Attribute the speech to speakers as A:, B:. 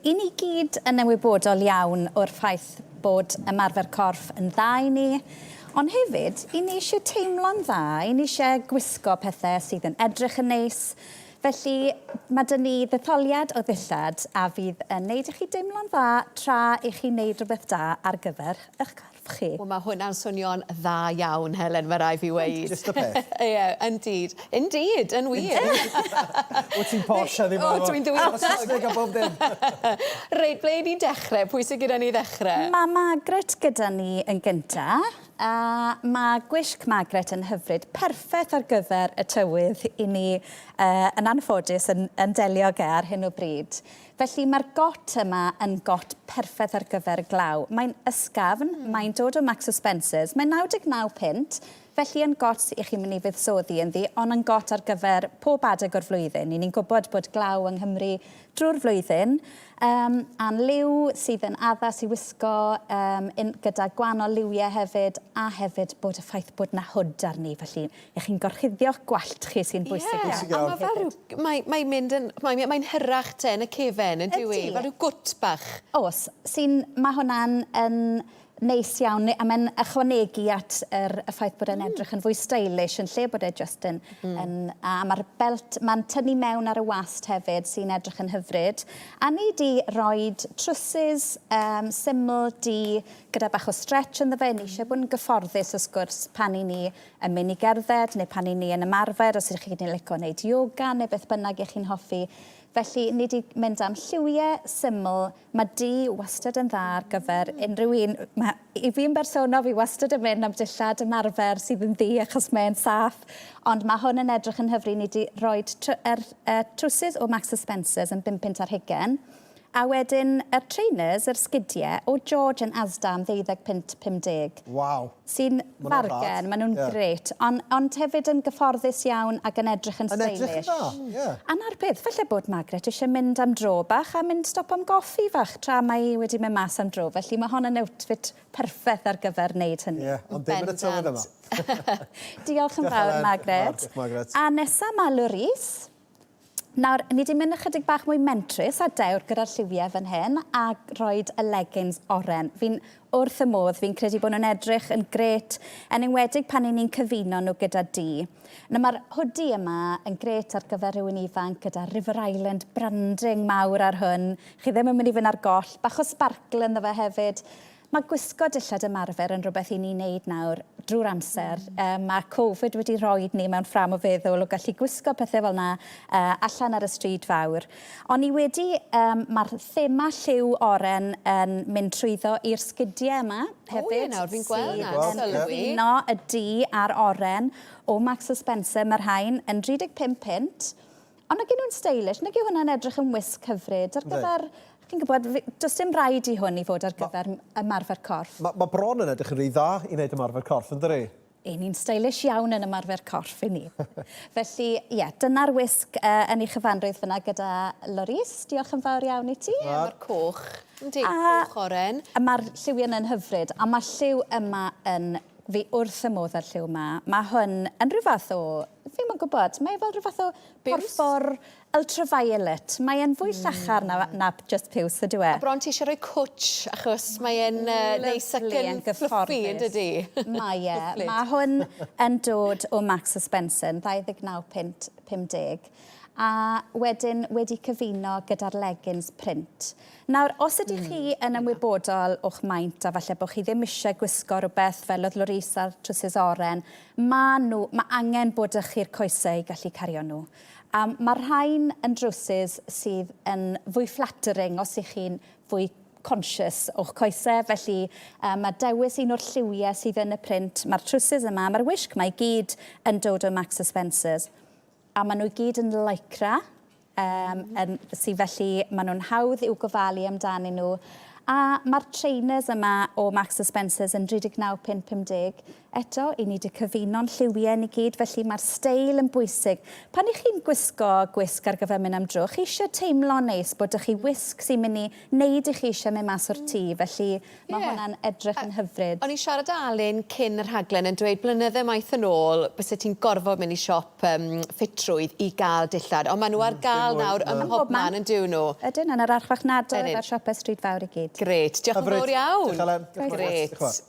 A: I ni gyd yn ymwybodol iawn o'r ffaith bod ymarfer corff yn dda i ni, ond hefyd, i ni eisiau teimlo'n dda, i ni eisiau gwisgo pethau sydd yn edrych yn neis. Felly, mae 'da ni ddetholiad o ddillad a fydd yn neud i chi deimlo'n dda tra i chi'n neud rhywbeth da ar gyfer eich corff chi.
B: Wel ma' hwnna'n swnio'n dda iawn Helen ma' rai' fi weud.
C: Jyst y peth.
B: Ie indeed. Indeed yn wir.
C: Wyt ti'n posh heddiw 'ma?
B: O dwi'n dwi...
C: Saesneg a bob dim.
B: Reit ble 'yn ni'n dechre? Pwy sy gyda ni i ddechre?
A: Ma' Margaret gyda ni yn gynta. A ma' gwisg Margaret yn hyfryd, perffeth ar gyfer y tywydd i ni yy yn anffodus yn yn delio ag e ar hyn o bryd. Felly mae'r got yma yn got perffaith ar gyfer y glaw. Mae'n ysgafn, mae'n dod o Max a Spencer's, mae'n 99 punt, felly yn got i chi'n mynd i fuddsoddi ynddi, ond yn got ar gyfer pob adeg o'r flwyddyn. I ni'n gwybod bod glaw yng Nghymru drwy'r flwyddyn, um, a'n liw sydd yn addas i wisgo um, in, gyda gwahanol liwiau hefyd, a hefyd bod y ffaith bod 'na hood arni, felly 'Ych chi'n gorchuddio'ch gwallt chi sy'n bwysig iawn.
B: Ie, a ma' fel rhyw mae mae'n mynd yn mae mae'n hirach te yn y cefen yndyw i? Fel rhyw gwt bach.
A: O's, sy'n ma' hwnna'n yn neis iawn a mae'n ychwanegu at yr y ffaith bod e'n edrych yn fwy stylish yn lle bod e jyst yn yn a ma'r belt ma'n tynnu mewn ar y wast hefyd sy'n edrych yn hyfryd. A ni 'di roid trwsus yym syml du gyda bach o stretch ynddo fe, ni isie bod yn gyfforddus wrth gwrs pan 'yn ni yn mynd i gerdded neu pan 'y ni yn ymarfer, os ydych chi'n lico wneud yoga neu beth bynnag 'ych chi'n hoffi. Felly, ni 'di mynd am lliwiau syml. Mae du wastad yn dda ar gyfer unrhyw un. Mae, i fi yn bersonol, fi wastad yn mynd am dillad ymarfer sydd yn ddu achos mae'n saff. Ond mae hwn yn edrych yn hyfryd. Ni 'di rhoi tr- yr uh, trowsus o Marks and Spencer's yn bum punt ar hugain. A wedyn y trainers, yr sgidie, o George yn Asda am ddeuddeg punt 50.
C: Waw.
A: Sy'n fargen, maen nhw'n grêt. Ond, ond hefyd yn gyfforddus iawn ac yn edrych yn stylish.
C: Yn edrych yn dda, ie.
A: A 'na'r peth, falle bod Margaret eisiau mynd am dro bach a mynd stop am goffi fach tra mae hi wedi mynd mas am dro. Felly mae hon yn outfit perffeth ar gyfer wneud hynny.
C: Ie, ond dim yn y tywydd yma.
A: Diolch yn fawr, Margaret.
C: Diolch, Margaret.
A: A nesa mae Louise. Nawr, ni 'di mynd ychydig bach mwy mentrus a dewr gyda'r lliwiau fan hyn a rhoid y leggings oren. Fi'n wrth y modd, fi'n credu bod nhw'n edrych yn grêt, yn enwedig pan 'y ni'n cyfuno nhw gyda du. Nawr, mae'r hoodie yma yn grêt ar gyfer rhywun ifanc gyda River Island branding mawr ar hwn. Chi ddim yn mynd i fynd ar goll. Bach o sparkle ynddo fe hefyd. Mae gwisgo dillad ymarfer yn rhywbeth i ni'n neud nawr drwy'r amser. Mm. Mae Covid wedi rhoi ni mewn ffram o feddwl o gallu gwisgo pethau fel yna allan ar y stryd fawr. Ond ni wedi, um, mae'r thema lliw oren yn mynd trwyddo i'r sgidiau yma hefyd.
B: O ie, nawr fi'n gweld na,
A: sylwi. Cyfuno y du a'r oren o Marks Spencer, mae'r rhain yn 35 punt. Ond nag yw nhw'n stylish, nag yw hwnna'n edrych yn wisg hyfryd ar gyfer, chi'n gwybod, does dim rhaid i hwn i fod ar gyfer ymarfer corff.
C: Mae ma bron yn edrych yn rhy dda i wneud ymarfer corff, yn dydi?
A: Y'n ni'n stylish iawn yn ymarfer corff i ni. Felly, ie, yeah, dyna'r wisg uh, yn ei chyfanrwydd fyna gyda Loris. Diolch yn fawr iawn i ti.
B: Ie, yeah, mae'r coch. Yndi, coch oren.
A: A mae'r lliwiau yna'n hyfryd, a mae'r lliw yma yn... Fi wrth y modd â'r lliw yma. Mae hwn yn rhyw fath o Fi ddim yn gwybod. Mae e fel rhyw fath o porffor ultraviolet. Mae e'n fwy llachar na, na just piws, ydyw e?
B: A bron ti eisiau rhoi cwtsh, achos mae e'n uh, neis ac yn fluffy, yn dydy?
A: Mae e. Mae hwn yn dod o Marks Spencer, yn 29 punt 50. A wedyn wedi cyfuno gyda'r leggings print. Nawr, os ydych chi yn ymwybodol o'ch maint a falle bod chi ddim eisiau gwisgo rhywbeth fel oedd Loris a'r trowsus oren, Ma' nhw, ma' angen bod 'da chi'r coesau i gallu cario nhw. A ma' rhain yn drowsus sydd yn fwy flattering os 'ych chi'n fwy conscious o'ch coesau, felly yy ma' dewis un o'r lliwiau sydd yn y print, ma'r trowsus yma, ma'r wisg 'ma i gyd yn dod o Marks a Spencer's. A maen nhw i gyd yn lycra, um, yn, sy felly maen nhw'n hawdd i'w gofalu amdanyn nhw. A mae'r trainers yma o Marks and Spencer's yn £39.50. Eto, i ni 'di cyfuno'n lliwiau ni gyd, felly mae'r steil yn bwysig. Pan 'y chi'n gwisgo gwisg ar gyfer mynd am dro, chi eisiau teimlo'n neis bod 'da chi wisg sy'n mynd i wneud i chi eisiau mynd mas o'r tŷ, felly mae hwnna'n edrych yn hyfryd.
B: O'n i'n siarad â Alun cyn y rhaglen yn dweud blynydde maith yn ôl byse ti'n gorfod mynd i siop um, ffitrwydd i gael dillad, ond maen nhw ar gael nawr ym mhob man yn dyw nhw.
A: Ydyn, yn yr archfarchnadoedd a'r siopau stryd fawr i gyd.
B: Grêt, diolch yn fawr iawn.
C: Diolch Elen.
B: Grêt.